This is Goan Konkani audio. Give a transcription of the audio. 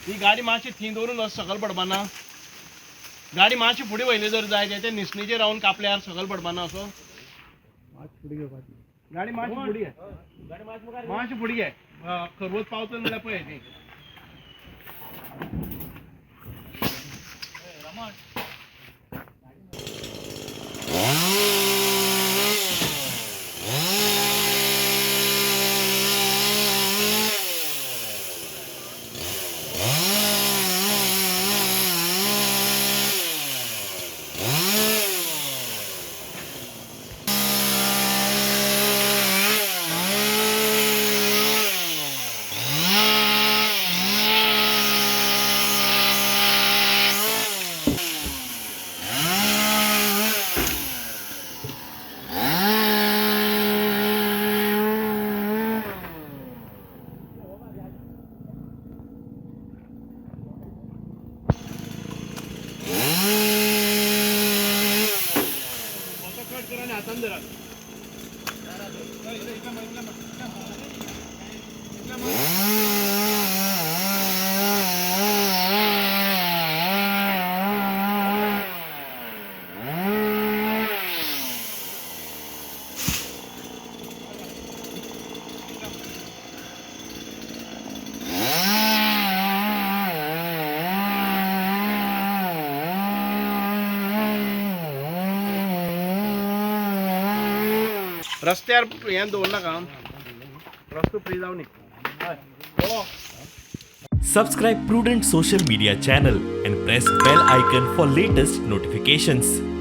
ही गाडी मातशी थंय दवरून अशें सकयल पडपाना. गाडी मातशी फुडें वयली जर जाय ते निसणीचेर रावन कापल्यार सकयल पडपाना असो. गाडी मातशी फुडें घे, मातशी फुडें घे. खरवत पावतलो जाल्यार पळय ती. असो कट करा आनी हातान धरात. रस्त्यार हें दवरनाका, रस्तो free जावनी. Subscribe Prudent Social Media channel and press bell icon for latest notifications.